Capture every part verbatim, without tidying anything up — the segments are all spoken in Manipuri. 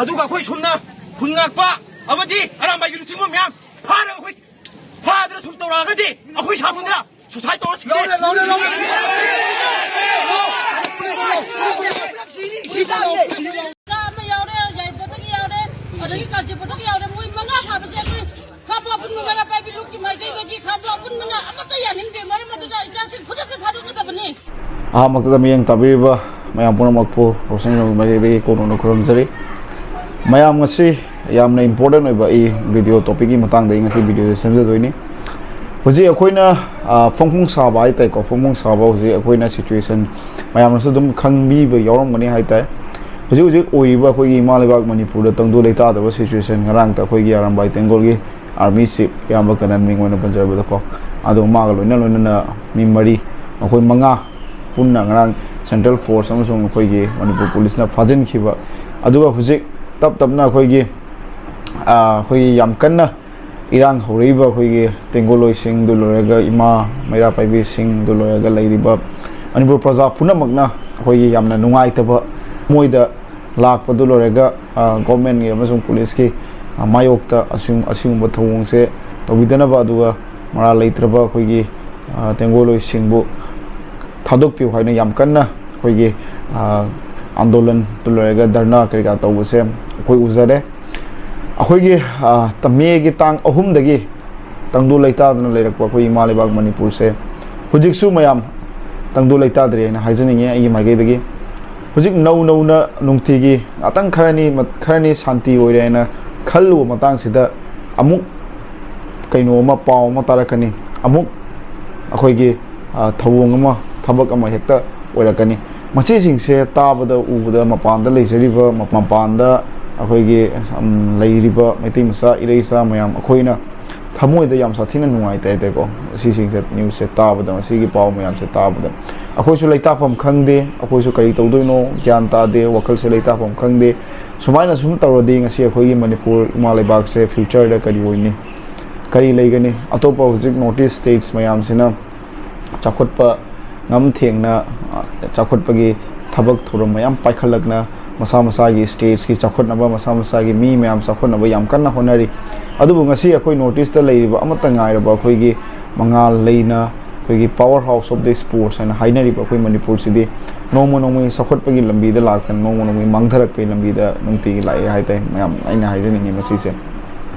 ꯑꯗꯨꯒ ꯑꯩꯈꯣꯏ ꯁꯨꯝꯅ ꯈꯨꯟ ꯉꯥꯛꯄ ꯑꯃꯗꯤ ꯑꯔꯥꯝꯕꯥꯏꯒꯤ ꯂꯨꯆꯤꯡꯕ ꯃꯌꯥꯝ ꯐꯥꯔꯒ ꯑꯩꯈꯣꯏ ꯐꯥꯗꯅ ꯁꯨꯝ ꯇꯧꯔꯛꯑꯒꯗꯤ ꯑꯩꯈꯣꯏ ꯁꯥꯊꯨꯅ ꯁꯨꯁꯥꯏꯠ ꯇꯧꯔ ꯁꯤꯒꯦ꯫ ꯃꯆꯥ ꯑꯃ ꯌꯥꯎꯔꯦ, ꯌꯥꯏꯔꯤꯄꯣꯛꯇꯒꯤ ꯌꯥꯎꯔꯦ, ꯑꯗꯒꯤ ꯀꯥꯟꯆꯤꯄꯨꯔꯗꯒꯤ ꯌꯥꯎꯔꯦ꯫ ꯃꯣꯏ ꯃꯉꯥ ꯐꯥꯕꯁꯦ ꯑꯩꯈꯣꯏ ꯈꯥ ꯄꯨꯟꯕ ꯃꯩꯔꯥ ꯄꯥꯏꯕꯤ ꯂꯨꯞꯀꯤ ꯃꯥꯏꯀꯩꯗꯒꯤ ꯈꯥ ꯄꯨꯟꯕꯅ ꯑꯃꯠꯇ ꯌꯥꯅꯤꯡꯗꯦ꯫ ꯃꯔꯝ ꯑꯗꯨꯅ ꯏꯆꯥꯁꯤꯡ ꯈꯨꯗꯛꯇ ꯊꯥꯗꯣꯛꯀꯗꯕꯅꯤ꯫ ꯑꯍꯥꯟꯕꯃꯛꯇꯗ ꯃꯤꯠꯌꯦꯡ ꯇꯥꯕꯤꯔꯤꯕ ꯃꯌꯥꯝ ꯄꯨꯝꯅꯃꯛꯄꯨ ꯔꯣꯁꯟ ꯃꯥꯏꯀꯩꯗꯒꯤ ꯀꯣꯛꯅꯅ ꯈꯨꯔꯨꯝꯖꯔꯤ꯫ ꯃꯌꯥꯝ, ꯉꯁꯤ ꯌꯥꯝꯅ ꯏꯝꯄꯣꯔꯇꯦꯟ ꯑꯣꯏꯕ ꯑꯩ ꯚꯤꯗꯤꯑꯣ ꯇꯣꯄꯤꯛꯀꯤ ꯃꯇꯥꯡꯗ ꯑꯩ ꯉꯁꯤ ꯚꯤꯗꯤꯑꯣꯁꯦ ꯁꯦꯝꯖꯗꯣꯏꯅꯤ꯫ ꯍꯧꯖꯤꯛ ꯑꯩꯈꯣꯏꯅ, ꯑ, ꯐꯣꯡ ꯐꯣꯡ ꯁꯥꯕ ꯍꯥꯏ ꯇꯥꯏꯀꯣ, ꯐꯣꯡ ꯐꯣꯡ ꯁꯥꯕ ꯍꯧꯖꯤꯛ ꯑꯩꯈꯣꯏꯅ ꯁꯤꯆꯨꯋꯦꯁꯟ ꯃꯌꯥꯝꯅꯁꯨ ꯑꯗꯨꯝ ꯈꯪꯕꯤꯕ ꯌꯥꯎꯔꯝꯒꯅꯤ ꯍꯥꯏ ꯇꯥꯏ꯫ ꯍꯧꯖꯤꯛ ꯍꯧꯖꯤꯛ ꯑꯣꯏꯔꯤꯕ ꯑꯩꯈꯣꯏꯒꯤ ꯏꯃꯥ ꯂꯩꯕꯥꯛ ꯃꯅꯤꯄꯨꯔꯗ ꯇꯪꯗꯨ ꯂꯩꯇꯥꯗꯕ ꯁꯤꯆꯨꯋꯦꯁꯟ, ꯉꯔꯥꯡꯇ ꯑꯩꯈꯣꯏꯒꯤ ꯑꯔꯥꯝꯕꯥꯏ ꯇꯦꯡꯒꯣꯜꯒꯤ ꯑꯥꯔꯃꯤ ꯆꯤꯐ ꯏꯌꯥꯝꯕ ꯀꯅꯟ ꯃꯤꯡ ꯑꯣꯏꯅ ꯄꯟꯖꯔꯕꯗꯀꯣ, ꯑꯗꯣ ꯃꯥꯒ ꯂꯣꯏꯅ ꯂꯣꯏꯅꯅ ꯃꯤ ꯃꯔꯤ, ꯑꯩꯈꯣꯏ ꯃꯉꯥ ꯄꯨꯟꯅ ꯉꯔꯥꯡ ꯁꯦꯟꯇ꯭ꯔꯦꯜ ꯐꯣꯔꯁ ꯑꯃꯁꯨꯡ ꯑꯩꯈꯣꯏꯒꯤ ꯃꯅꯤꯄꯨꯔ ꯄꯨꯂꯤꯁꯅ ꯐꯥꯖꯤꯟꯈꯤꯕ꯫ ꯑꯗꯨꯒ ꯍꯧꯖꯤꯛ ꯇꯞ ꯇꯞꯅ ꯑꯩꯈꯣꯏꯒꯤ, ꯑ, ꯑꯩꯈꯣꯏꯒꯤ ꯌꯥꯝ ꯀꯟꯅ ꯏꯔꯥꯡ ꯍꯧꯔꯛꯏꯕ ꯑꯩꯈꯣꯏꯒꯤ ꯇꯦꯡꯒꯣꯂꯣꯏꯁꯤꯡꯗꯨ ꯂꯣꯏꯔꯒ, ꯏꯃꯥ ꯃꯩꯔꯥ ꯄꯥꯏꯕꯤꯁꯤꯡꯗꯨ ꯂꯣꯏꯔꯒ ꯂꯩꯔꯤꯕ ꯃꯅꯤꯄꯨꯔ ꯄ꯭ꯔꯖꯥ ꯄꯨꯝꯅꯃꯛꯅ ꯑꯩꯈꯣꯏꯒꯤ ꯌꯥꯝꯅ ꯅꯨꯡꯉꯥꯏꯇꯕ ꯃꯣꯏꯗ ꯂꯥꯛꯄꯗꯨ ꯂꯣꯏꯔꯒ, ꯑ, ꯒꯣꯔꯃꯦꯟꯒꯤ ꯑꯃꯁꯨꯡ ꯄꯨꯂꯤꯁꯀꯤ, ꯑ, ꯃꯥꯌꯣꯛꯇ ꯑꯁꯤꯒꯨꯝ-, ꯑꯁꯤꯒꯨꯝꯕ ꯊꯧꯑꯣꯡꯁꯦ ꯇꯧꯕꯤꯗꯅꯕ, ꯑꯗꯨꯒ ꯃꯔꯥꯜ ꯂꯩꯇ꯭ꯔꯕ ꯑꯩꯈꯣꯏꯒꯤ, ꯑ, ꯇꯦꯡꯒꯣꯂꯣꯏꯁꯤꯡꯕꯨ ꯊꯥꯗꯣꯛꯄꯤꯌꯨ ꯍꯥꯏꯅ ꯌꯥꯝ ꯀꯟꯅ ꯑꯩꯈꯣꯏꯒꯤ, ꯑ, ꯑꯥꯟꯗꯣꯂꯟꯗꯨ ꯂꯣꯏꯔꯒ ꯙꯔꯅꯥ ꯀꯔꯤ ꯀꯔꯥ ꯇꯧꯕꯁꯦ ꯑꯩꯈꯣꯏ ꯎꯖꯔꯦ꯫ ꯑꯩꯈꯣꯏꯒꯤ, ꯑ, ꯇ-, ꯃꯦꯒꯤ ꯇꯥꯡ ꯑꯍꯨꯝꯗꯒꯤ ꯇꯪꯗꯨ ꯂꯩꯇꯥꯗꯅ ꯂꯩꯔꯛꯄ ꯑꯩꯈꯣꯏ ꯏꯃꯥ ꯂꯩꯕꯥꯛ ꯃꯅꯤꯄꯨꯔꯁꯦ ꯍꯧꯖꯤꯛꯁꯨ ꯃꯌꯥꯝ ꯇꯪꯗꯨ ꯂꯩꯇꯥꯗ꯭ꯔꯤ ꯍꯥꯏꯅ ꯍꯥꯏꯖꯅꯤꯡꯉꯤ ꯑꯩꯒꯤ ꯃꯥꯏꯀꯩꯗꯒꯤ꯫ ꯍꯧꯖꯤꯛ ꯅꯧ ꯅꯧꯅ ꯅꯨꯡꯇꯤꯒꯤ ꯉꯥꯛꯇꯪ ꯈꯔꯅꯤ, ꯃꯠ-, ꯈꯔꯅꯤ ꯁꯥꯟꯇꯤ ꯑꯣꯏꯔꯦ ꯍꯥꯏꯅ ꯈꯜꯂꯨꯕ ꯃꯇꯥꯡꯁꯤꯗ ꯑꯃꯨꯛ ꯀꯩꯅꯣ ꯑꯃ, ꯄꯥꯎ ꯑꯃ ꯇꯥꯔꯛꯀꯅꯤ, ꯑꯃꯨꯛ ꯑꯩꯈꯣꯏꯒꯤ, ꯑ, ꯊꯧꯑꯣꯡ ꯑꯃ, ꯊꯕꯛ ꯑꯃ ꯍꯦꯛꯇ ꯑꯣꯏꯔꯛꯀꯅꯤ꯫ ꯃꯁꯤꯁꯤꯡꯁꯦ ꯇꯥꯕꯗ, ꯎꯕꯗ, ꯃꯄꯥꯟꯗ ꯂꯩꯖꯔꯤꯕ, ꯃ-, ꯃꯄꯥꯟꯗ ꯑꯩꯈꯣꯏꯒꯤ, ꯎꯝ, ꯂꯩꯔꯤꯕ ꯃꯩꯇꯩ ꯃꯆꯥ, ꯏꯔꯩ ꯏꯆꯥ ꯃꯌꯥꯝ, ꯑꯩꯈꯣꯏꯅ ꯊꯃꯣꯏꯗ ꯌꯥꯝ ꯁꯥꯊꯤꯅ ꯅꯨꯡꯉꯥꯏꯇꯦ ꯍꯥꯏꯇꯥꯔꯦꯀꯣ꯫ ꯁꯤꯁꯤꯡꯁꯦ, ꯅ꯭ꯌꯨꯁꯁꯦ ꯇꯥꯕꯗ, ꯉꯁꯤꯒꯤ ꯄꯥꯎ ꯃꯌꯥꯝꯁꯦ ꯇꯥꯕꯗ ꯑꯩꯈꯣꯏꯁꯨ ꯂꯩꯇꯥꯐꯝ ꯈꯪꯗꯦ, ꯑꯩꯈꯣꯏꯁꯨ ꯀꯔꯤ ꯇꯧꯗꯣꯏꯅꯣ ꯒ꯭ꯌꯥꯟ ꯇꯥꯗꯦ, ꯋꯥꯈꯜꯁꯦ ꯂꯩꯇꯥꯐꯝ ꯈꯪꯗꯦ꯫ ꯁꯨꯃꯥꯏꯅ ꯁꯨꯝ ꯇꯧꯔꯗꯤ ꯉꯁꯤ ꯑꯩꯈꯣꯏꯒꯤ ꯃꯅꯤꯄꯨꯔ ꯏꯃꯥ ꯂꯩꯕꯥꯛꯁꯦ ꯐ꯭ꯌꯨꯆꯔꯗ ꯀꯔꯤ ꯑꯣꯏꯅꯤ, ꯀꯔꯤ ꯂꯩꯒꯅꯤ? ꯑꯇꯣꯞꯄ ꯍꯧꯖꯤꯛ ꯅꯣꯔꯠ ꯏꯁ ꯁ꯭ꯇꯦꯠꯁ ꯃꯌꯥꯝꯁꯤꯅ ꯆꯥꯎꯈꯠꯄ ꯉꯝ ꯊꯦꯡꯅ, ꯑ, ꯆꯥꯎꯈꯠꯄꯒꯤ ꯊꯕꯛ ꯊꯧꯔꯝ ꯃꯌꯥꯝ ꯄꯥꯏꯈꯠꯂꯛꯅ ꯃꯁꯥ ꯃꯁꯥꯒꯤ ꯁ꯭ꯇꯦꯠꯁꯀꯤ ꯆꯥꯎꯈꯠꯅꯕ, ꯃꯁꯥ ꯃꯁꯥꯒꯤ ꯃꯤ ꯃꯌꯥꯝ ꯆꯥꯎꯈꯠꯅꯕ ꯌꯥꯝ ꯀꯟꯅ ꯍꯣꯠꯅꯔꯤ꯫ ꯑꯗꯨꯕꯨ ꯉꯁꯤ ꯑꯩꯈꯣꯏ ꯅꯣꯔꯠ ꯏꯁꯇ ꯂꯩꯔꯤꯕ ꯑꯃꯠꯇ ꯉꯥꯏꯔꯕ ꯑꯩꯈꯣꯏꯒꯤ ꯃꯉꯥꯜ ꯂꯩꯅ ꯑꯩꯈꯣꯏꯒꯤ power house of the sports ꯍꯥꯏꯅ ꯍꯥꯏꯅꯔꯤꯕ ꯑꯩꯈꯣꯏ ꯃꯅꯤꯄꯨꯔꯁꯤꯗꯤ ꯅꯣꯡꯃ ꯅꯣꯡꯃꯒꯤ ꯆꯥꯎꯈꯠꯄꯒꯤ ꯂꯝꯕꯤꯗ ꯂꯥꯛꯇꯅ ꯅꯣꯡꯃ ꯅꯣꯡꯃꯒꯤ ꯃꯥꯡꯊꯔꯛꯄꯒꯤ ꯂꯝꯕꯤꯗ ꯅꯨꯡꯇꯤꯒꯤ ꯂꯥꯛꯑꯦ ꯍꯥꯏ ꯇꯥꯏ꯫ ꯃꯌꯥꯝ ꯑꯩꯅ ꯍꯥꯏꯖꯅꯤꯡꯉꯤ ꯃꯁꯤꯁꯦ꯫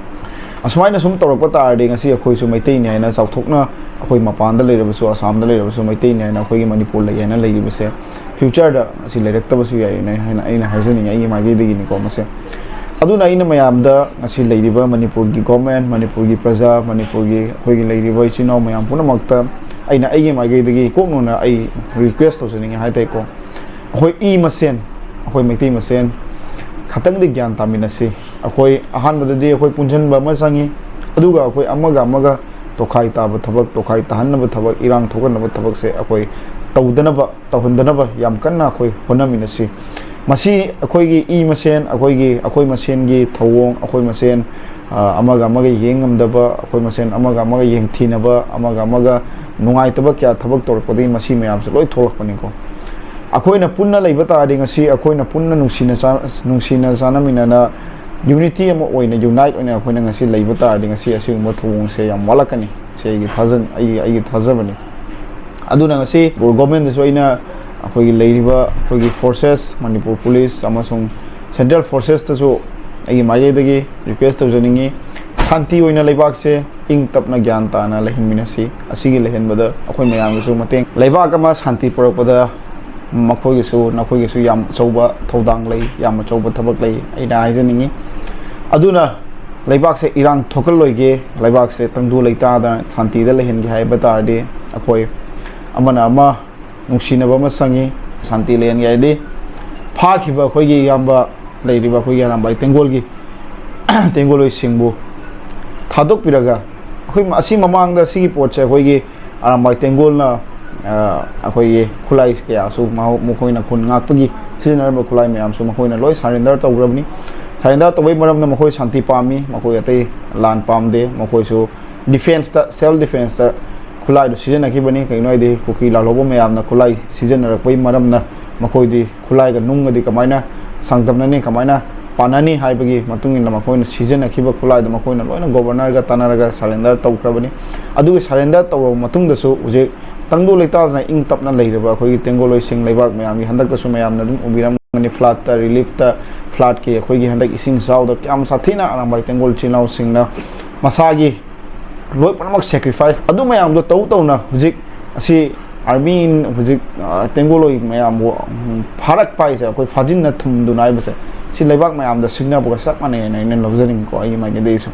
ꯑꯁꯨꯃꯥꯏꯅ ꯁꯨꯝ ꯇꯧꯔꯛꯄ ꯇꯥꯔꯗꯤ ꯉꯁꯤ ꯑꯩꯈꯣꯏꯁꯨ ꯃꯩꯇꯩꯅꯤ ꯍꯥꯏꯅ ꯆꯥꯎꯊꯣꯛꯅ, ꯑꯩꯈꯣꯏ ꯃꯄꯥꯟꯗ ꯂꯩꯔꯕꯁꯨ, ꯑꯁꯥꯝꯗ ꯂꯩꯔꯕꯁꯨ ꯃꯩꯇꯩꯅꯤ ꯍꯥꯏꯅ, ꯑꯩꯈꯣꯏꯒꯤ ꯃꯅꯤꯄꯨꯔ ꯂꯩ ꯍꯥꯏꯅ ꯂꯩꯔꯤꯕꯁꯦ ꯐ꯭ꯌꯨꯆꯔꯗ ꯑꯁꯤ ꯂꯩꯔꯛꯇꯕꯁꯨ ꯌꯥꯏꯅ ꯍꯥꯏꯅ ꯑꯩꯅ ꯍꯥꯏꯖꯅꯤꯡꯉꯤ ꯑꯩꯒꯤ ꯃꯥꯏꯀꯩꯗꯒꯤꯅꯤꯀꯣ ꯃꯁꯦ꯫ ꯑꯗꯨꯅ ꯑꯩꯅ ꯃꯌꯥꯝꯗ ꯉꯁꯤ ꯂꯩꯔꯤꯕ ꯃꯅꯤꯄꯨꯔꯒꯤ ꯒꯣꯔꯃꯦꯟ, ꯃꯅꯤꯄꯨꯔꯒꯤ ꯄ꯭ꯔꯖꯥ, ꯃꯅꯤꯄꯨꯔꯒꯤ ꯑꯩꯈꯣꯏꯒꯤ ꯂꯩꯔꯤꯕ ꯏꯆꯤꯟ ꯏꯅꯥꯎ ꯃꯌꯥꯝ ꯄꯨꯝꯅꯃꯛꯇ ꯑꯩꯅ ꯑꯩꯒꯤ ꯃꯥꯏꯀꯩꯗꯒꯤ ꯏꯀꯣꯛꯅꯅ ꯑꯩ ꯔꯤꯀ꯭ꯋꯦꯁ ꯇꯧꯖꯅꯤꯡꯉꯤ ꯍꯥꯏ ꯇꯥꯏꯀꯣ꯫ ꯑꯩꯈꯣꯏ ꯏ ꯃꯁꯦꯟ, ꯑꯩꯈꯣꯏ ꯃꯩꯇꯩ ꯃꯁꯦꯟ ꯈꯇꯪꯗꯤ ꯒ꯭ꯌꯥꯟ ꯇꯥꯃꯤꯟꯅꯁꯤ꯫ ꯑꯩꯈꯣꯏ ꯑꯍꯥꯟꯕꯗꯗꯤ ꯑꯩꯈꯣꯏ ꯄꯨꯟꯁꯤꯟꯕ ꯑꯃ ꯆꯪꯉꯤ, ꯑꯗꯨꯒ ꯑꯩꯈꯣꯏ ꯑꯃꯒ ꯑꯃꯒ ꯇꯣꯈꯥꯏ ꯇꯥꯕ ꯊꯕꯛ, ꯇꯣꯈꯥꯏ ꯇꯥꯍꯟꯅꯕ ꯊꯕꯛ, ꯏꯔꯥꯡ ꯊꯣꯛꯍꯟꯅꯕ ꯊꯕꯛꯁꯦ ꯑꯩꯈꯣꯏ ꯇꯧꯗꯅꯕ, ꯇꯧꯍꯟꯗꯅꯕ ꯌꯥꯝ ꯀꯟꯅ ꯑꯩꯈꯣꯏ ꯍꯣꯠꯅꯃꯤꯟꯅꯁꯤ꯫ ꯃꯁꯤ ꯑꯩꯈꯣꯏꯒꯤ ꯏ ꯃꯁꯦꯟ, ꯑꯩꯈꯣꯏꯒꯤ, ꯑꯩꯈꯣꯏ ꯃꯁꯦꯟꯒꯤ ꯊꯧꯑꯣꯡ, ꯑꯩꯈꯣꯏ ꯃꯁꯦꯟ, ꯑ, ꯑꯃꯒ ꯑꯃꯒ ꯌꯦꯡ ꯉꯝꯗꯕ, ꯑꯩꯈꯣꯏ ꯃꯁꯦꯟ ꯑꯃꯒ ꯑꯃꯒ ꯌꯦꯡꯊꯤꯅꯕ, ꯑꯃꯒ ꯑꯃꯒ ꯅꯨꯡꯉꯥꯏꯇꯕ ꯀꯌꯥ ꯊꯕꯛ ꯇꯧꯔꯛꯄꯗꯒꯤ ꯃꯁꯤ ꯃꯌꯥꯝꯁꯦ ꯂꯣꯏ ꯊꯣꯛꯂꯛꯄꯅꯤꯀꯣ꯫ ꯑꯩꯈꯣꯏꯅ ꯄꯨꯟꯅ ꯂꯩꯕ ꯇꯥꯔꯗꯤ, ꯉꯁꯤ ꯑꯩꯈꯣꯏꯅ ꯄꯨꯟꯅ ꯅꯨꯡꯁꯤꯅ ꯆꯥ-, ꯅꯨꯡꯁꯤꯅ ꯆꯥꯅꯃꯤꯟꯅꯅ unity ꯑꯃ ꯑꯣꯏꯅ, unite ꯑꯣꯏꯅ ꯑꯩꯈꯣꯏꯅ ꯉꯁꯤ ꯂꯩꯕ ꯇꯥꯔꯗꯤ, ꯉꯁꯤ ꯑꯁꯤꯒꯨꯝꯕ ꯊꯧꯑꯣꯡꯁꯦ ꯌꯥꯝ ꯋꯥꯠꯂꯛꯀꯅꯤ꯫ ꯁꯤ ꯑꯩꯒꯤ ꯊꯥꯖ-, ꯑꯩꯒꯤ, ꯑꯩꯒꯤ ꯊꯥꯖꯕꯅꯤ꯫ ꯑꯗꯨꯅ ꯉꯁꯤ ꯒꯣꯔꯃꯦꯟꯗꯁꯨ ꯑꯩꯅ ꯑꯩꯈꯣꯏꯒꯤ ꯂꯩꯔꯤꯕ ꯑꯩꯈꯣꯏꯒꯤ ꯐꯣꯔꯁꯦꯁ, ꯃꯅꯤꯄꯨꯔ ꯄꯨꯂꯤꯁ ꯑꯃꯁꯨꯡ ꯁꯦꯟꯇ꯭ꯔꯦꯜ ꯐꯣꯔꯁꯦꯁꯇꯁꯨ ꯑꯩꯒꯤ ꯃꯥꯏꯀꯩꯗꯒꯤ ꯔꯤꯀ꯭ꯋꯦꯁ ꯇꯧꯖꯅꯤꯡꯉꯤ, ꯁꯥꯟꯇꯤ ꯑꯣꯏꯅ ꯂꯩꯕꯥꯛꯁꯦ ꯏꯪ ꯇꯞꯅ ꯒ꯭ꯌꯥꯟ ꯇꯥꯅ ꯂꯩꯍꯟꯃꯤꯟꯅꯁꯤ꯫ ꯑꯁꯤꯒꯤ ꯂꯩꯍꯟꯕꯗ ꯑꯩꯈꯣꯏ ꯃꯌꯥꯝꯒꯤꯁꯨ ꯃꯇꯦꯡ, ꯂꯩꯕꯥꯛ ꯑꯃ ꯁꯥꯟꯇꯤ ꯄꯨꯔꯛꯄꯗ ꯃꯈꯣꯏꯒꯤꯁꯨ, ꯅꯈꯣꯏꯒꯤꯁꯨ ꯌꯥꯝ ꯑꯆꯧꯕ ꯊꯧꯗꯥꯡ ꯂꯩ, ꯌꯥꯝ ꯑꯆꯧꯕ ꯊꯕꯛ ꯂꯩ, ꯑꯩꯅ ꯍꯥꯏꯖꯅꯤꯡꯉꯤ꯫ ꯑꯗꯨꯅ ꯂꯩꯕꯥꯛꯁꯦ ꯏꯔꯥꯡ ꯊꯣꯛꯍꯜꯂꯣꯏꯒꯦ, ꯂꯩꯕꯥꯛꯁꯦ ꯇꯪꯗꯨ ꯂꯩꯇꯥꯗꯅ ꯁꯥꯟꯇꯤꯗ ꯂꯩꯍꯟꯒꯦ ꯍꯥꯏꯕ ꯇꯥꯔꯗꯤ, ꯑꯩꯈꯣꯏ ꯑꯃꯅ ꯑꯃ ꯅꯨꯡꯁꯤꯅꯕ ꯑꯃ ꯆꯪꯉꯤ꯫ ꯁꯥꯟꯇꯤ ꯂꯩꯍꯟꯒꯦ ꯍꯥꯏꯗꯤ, ꯐꯥꯈꯤꯕ ꯑꯩꯈꯣꯏꯒꯤ ꯏꯌꯥꯝꯕ ꯂꯩꯔꯤꯕ ꯑꯩꯈꯣꯏꯒꯤ ꯑꯔꯥꯝꯕꯥꯏ ꯇꯦꯡꯒꯣꯜꯒꯤ ꯇꯦꯡꯒꯣꯜ ꯍꯣꯏꯁꯤꯡꯕꯨ ꯊꯥꯗꯣꯛꯄꯤꯔꯒ, ꯑꯩꯈꯣꯏ ꯑꯁꯤ ꯃꯃꯥꯡꯗ ꯁꯤꯒꯤ ꯄꯣꯠꯁꯦ ꯑꯩꯈꯣꯏꯒꯤ ꯑꯔꯥꯝꯕꯥꯏ ꯇꯦꯡꯒꯣꯜꯅ, ꯑ, ꯑꯩꯈꯣꯏꯒꯤ ꯈꯨꯠꯂꯥꯏ ꯀꯌꯥꯁꯨ ꯃꯍꯥꯛ, ꯃꯈꯣꯏꯅ ꯈꯨꯟ ꯉꯥꯛꯄꯒꯤ ꯁꯤꯖꯤꯟꯅꯔꯝꯕ ꯈꯨꯠꯂꯥꯏ ꯃꯌꯥꯝꯁꯨ ꯃꯈꯣꯏꯅ ꯂꯣꯏ ꯁꯔꯦꯟꯗꯔ ꯇꯧꯈ꯭ꯔꯕꯅꯤ꯫ ꯁꯔꯦꯟꯗꯔ ꯇꯧꯕꯒꯤ ꯃꯔꯝꯅ ꯃꯈꯣꯏ ꯁꯥꯟꯇꯤ ꯄꯥꯝꯃꯤ, ꯃꯈꯣꯏ ꯑꯇꯩ ꯂꯥꯟ ꯄꯥꯝꯗꯦ, ꯃꯈꯣꯏꯁꯨ ꯗꯤꯐꯦꯟꯁꯇ, ꯁꯦꯜꯐ ꯗꯤꯐꯦꯟꯁꯇ ꯈꯨꯠꯂꯥꯏꯗꯨ ꯁꯤꯖꯤꯟꯅꯈꯤꯕꯅꯤ꯫ ꯀꯩꯒꯤꯅꯣ ꯍꯥꯏꯗꯤ, ꯀꯨꯀꯤ ꯂꯥꯜꯍꯧꯕ ꯃꯌꯥꯝꯅ ꯈꯨꯠꯂꯥꯏ ꯁꯤꯖꯤꯟꯅꯔꯛꯄꯒꯤ ꯃꯔꯝꯅ ꯃꯈꯣꯏꯗꯤ ꯈꯨꯠꯂꯥꯏꯒ ꯅꯨꯡꯒꯗꯤ ꯀꯃꯥꯏꯅ ꯁꯥꯡꯗꯝꯅꯅꯤ, ꯀꯃꯥꯏꯅ ꯄꯥꯟꯅꯅꯤ ꯍꯥꯏꯕꯒꯤ ꯃꯇꯨꯡ ꯏꯟꯅ ꯃꯈꯣꯏꯅ ꯁꯤꯖꯤꯟꯅꯈꯤꯕ ꯈꯨꯠꯂꯥꯏꯗꯣ ꯃꯈꯣꯏꯅ ꯂꯣꯏꯅ ꯒꯣꯕꯔꯅꯔꯒ ꯇꯥꯟꯅꯔꯒ ꯁꯔꯦꯟꯗꯔ ꯇꯧꯈ꯭ꯔꯕꯅꯤ꯫ ꯑꯗꯨꯒꯤ ꯁꯔꯦꯟꯗꯔ ꯇꯧꯔꯕ ꯃꯇꯨꯡꯗꯁꯨ ꯍꯧꯖꯤꯛ ꯇꯪꯗꯨ ꯂꯩꯇꯥꯗꯅ ꯏꯪ ꯇꯞꯅ ꯂꯩꯔꯕ ꯑꯩꯈꯣꯏꯒꯤ ꯇꯦꯡꯒꯣꯜꯂꯣꯏꯁꯤꯡ, ꯂꯩꯕꯥꯛ ꯃꯌꯥꯝꯒꯤ ꯍꯟꯗꯛꯇꯁꯨ ꯃꯌꯥꯝꯅ ꯑꯗꯨꯝ ꯎꯕꯤꯔꯝꯒꯅꯤ, ꯐ꯭ꯂꯠꯇ, ꯔꯤꯂꯤꯐꯇ, ꯐ꯭ꯂꯠꯀꯤ ꯑꯩꯈꯣꯏꯒꯤ ꯍꯟꯗꯛ ꯏꯁꯤꯡ ꯏꯆꯥꯎꯗ ꯀꯌꯥꯝ ꯁꯥꯊꯤꯅ ꯑꯔꯥꯝꯕꯥꯏ ꯇꯦꯡꯒꯣꯜ ꯏꯆꯤꯜ ꯏꯅꯥꯎꯁꯤꯡꯅ ꯃꯁꯥꯒꯤ ꯂꯣꯏ ꯄꯨꯝꯅꯃꯛ ꯁꯦꯀ꯭ꯔꯤꯐꯥꯏꯁ ꯑꯗꯨ ꯃꯌꯥꯝꯗꯣ ꯇꯧ ꯇꯧꯅ ꯍꯧꯖꯤꯛ ꯑꯁꯤ ꯑꯥꯔꯃꯤ ꯍꯧꯖꯤꯛ, ꯑ, ꯇꯦꯡꯒꯣꯜꯂꯣꯏ ꯃꯌꯥꯝꯕꯨ, ꯎꯝ, ꯐꯥꯔꯛꯄ ꯍꯥꯏꯁꯦ ꯑꯩꯈꯣꯏ ꯐꯥꯖꯤꯟꯅ ꯊꯝꯗꯨꯅ ꯍꯥꯏꯕꯁꯦ, ꯁꯤ ꯂꯩꯕꯥꯛ ꯃꯌꯥꯝꯗ ꯁꯤꯡꯅꯕꯒ ꯆꯞ ꯃꯥꯟꯅꯩ ꯍꯥꯏꯅ ꯑꯩꯅ ꯂꯧꯖꯅꯤꯡꯉꯤꯀꯣ, ꯑꯩꯒꯤ ꯃꯥꯏꯀꯩꯗꯒꯤꯁꯨ꯫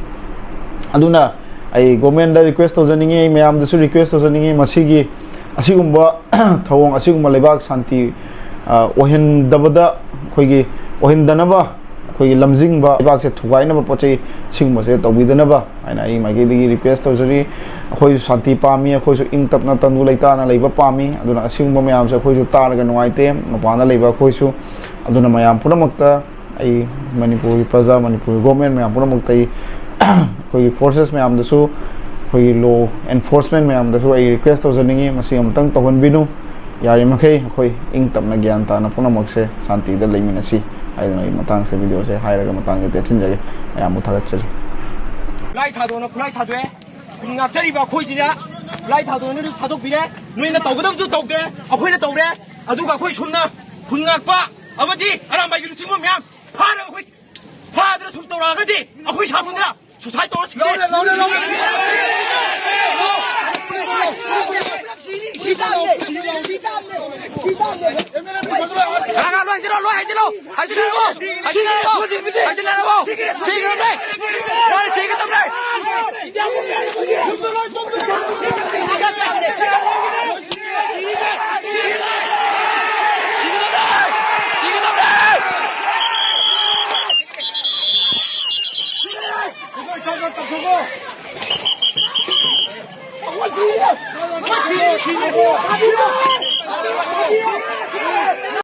ꯑꯗꯨꯅ ꯑꯩ ꯒꯣꯔꯃꯦꯟꯗ ꯔꯤꯀ꯭ꯋꯦꯁ ꯇꯧꯖꯅꯤꯡꯉꯤ, ꯑꯩ ꯃꯌꯥꯝꯗꯁꯨ ꯔꯤꯀ꯭ꯋꯦꯁ ꯇꯧꯖꯅꯤꯡꯉꯤ, ꯃꯁꯤꯒꯤ ꯑꯁꯤꯒꯨꯝꯕ ꯊꯧꯑꯣꯡ, ꯑꯁꯤꯒꯨꯝꯕ ꯂꯩꯕꯥꯛ ꯁꯥꯟꯇꯤ, ꯑ, ꯑꯣꯏꯍꯟꯗꯕꯗ ꯑꯩꯈꯣꯏꯒꯤ, ꯑꯣꯏꯍꯟꯗꯅꯕ ꯑꯩꯈꯣꯏꯒꯤ ꯂꯝꯖꯤꯡꯕ, ꯂꯩꯕꯥꯛꯁꯦ ꯊꯨꯒꯥꯏꯅꯕ ꯄꯣꯠ ꯆꯩ ꯁꯤꯒꯨꯝꯕꯁꯦ ꯇꯧꯕꯤꯗꯅꯕ ꯍꯥꯏꯅ ꯑꯩ ꯃꯥꯏꯀꯩꯗꯒꯤ ꯔꯤꯀ꯭ꯋꯦꯁ ꯇꯧꯖꯔꯤ꯫ ꯑꯩꯈꯣꯏꯁꯨ ꯁꯥꯟꯇꯤ ꯄꯥꯝꯃꯤ, ꯑꯩꯈꯣꯏꯁꯨ ꯏꯪ ꯇꯞꯅ ꯇꯪꯗꯨ ꯂꯩꯇꯥꯅ ꯂꯩꯕ ꯄꯥꯝꯃꯤ꯫ ꯑꯗꯨꯅ ꯑꯁꯤꯒꯨꯝꯕ ꯃꯌꯥꯝꯁꯦ ꯑꯩꯈꯣꯏꯁꯨ ꯇꯥꯔꯒ ꯅꯨꯡꯉꯥꯏꯇꯦ, ꯃꯄꯥꯟꯗ ꯂꯩꯕ ꯑꯩꯈꯣꯏꯁꯨ꯫ ꯑꯗꯨꯅ ꯃꯌꯥꯝ ꯄꯨꯝꯅꯃꯛꯇ ꯑꯩ ꯃꯅꯤꯄꯨꯔꯒꯤ ꯄ꯭ꯔꯖꯥ, ꯃꯅꯤꯄꯨꯔꯒꯤ ꯒꯣꯔꯃꯦꯟ ꯃꯌꯥꯝ ꯄꯨꯝꯅꯃꯛꯇ ꯑꯩ ꯑꯩꯈꯣꯏꯒꯤ ꯐꯣꯔꯁꯦꯁ ꯃꯌꯥꯝꯗꯁꯨ, ꯑꯩꯈꯣꯏꯒꯤ ꯂꯣ ꯑꯦꯟꯐꯣꯔꯁꯃꯦꯟ ꯃꯌꯥꯝꯗꯁꯨ ꯑꯩ ꯔꯤꯀ꯭ꯋꯦꯁ ꯇꯧꯖꯅꯤꯡꯉꯤ, ꯃꯁꯤ ꯑꯃꯨꯛꯇꯪ ꯇꯧꯍꯟꯕꯤꯅꯨ꯫ ꯌꯥꯔꯤꯃꯈꯩ ꯑꯩꯈꯣꯏ ꯏꯪ ꯇꯞꯅ ꯒ꯭ꯌꯥꯟ ꯇꯥꯅ ꯄꯨꯝꯅꯃꯛꯁꯦ ꯁꯥꯟꯇꯤꯗ ꯂꯩꯃꯤꯟꯅꯁꯤ ꯍꯥꯏꯗꯅ ꯑꯩ ꯃꯇꯥꯡꯁꯦ, ꯚꯤꯗꯤꯑꯣꯁꯦ ꯍꯥꯏꯔꯒ ꯃꯇꯥꯡꯁꯦ ꯇꯦꯛꯁꯤꯟꯖꯒꯦ꯫ ꯃꯌꯥꯝꯕꯨ ꯊꯥꯒꯠꯆꯔꯤ꯫ ꯈꯨꯠꯂꯥꯏ ꯊꯥꯗꯣꯛꯅ ꯈꯨꯠꯂꯥꯏ ꯊꯥꯗꯣꯛꯑꯦ꯫ ꯈꯨꯟ ꯉꯥꯛꯆꯔꯤꯕ ꯑꯩꯈꯣꯏꯁꯤꯅ ꯈꯨꯠꯂꯥꯏ ꯊꯥꯗꯣꯛꯅ ꯊꯥꯗꯣꯛꯄꯤꯔꯦ꯫ ꯅꯣꯏꯅ ꯇꯧꯒꯗꯕꯁꯨ ꯇꯧꯗ꯭ꯔꯦ, ꯑꯩꯈꯣꯏꯅ ꯇꯧꯔꯦ꯫ ꯑꯗꯨꯒ ꯑꯩꯈꯣꯏ ꯁꯣꯝꯅ ꯈꯨꯟ ꯉꯥꯛꯄ ꯑꯃꯗꯤ ꯑꯔꯥꯝꯕꯥꯏꯒꯤ ꯂꯨꯆꯤꯡꯕ ꯃꯌꯥꯝ ꯐꯥꯔꯒ ꯑꯩꯈꯣꯏ ꯐꯥꯗꯅ ꯁꯨꯝ ꯇꯧꯔꯛꯑꯒꯗꯤ ꯑꯩꯈꯣꯏ ꯁꯥꯊꯨꯗꯅ ꯁꯨꯁꯥꯏꯠ ꯇꯧꯔ ꯁꯤꯒꯦ꯫ ꯂꯣꯏ ꯍꯥꯏꯖꯤꯜꯂꯣ, ꯂꯣꯏ ꯍꯥꯏꯖꯤꯜꯂꯣ꯫ ꯍꯥꯏꯖꯤꯜꯂꯣ, ꯍꯥꯏꯖꯤꯜꯂꯣ꯫ ꯍꯥꯏꯖꯤꯜꯂꯣ꯫ ꯁꯤꯒꯗꯕꯅꯦ꯫ ꯂꯣꯏ ꯁꯤꯒꯗꯕꯅꯦ꯫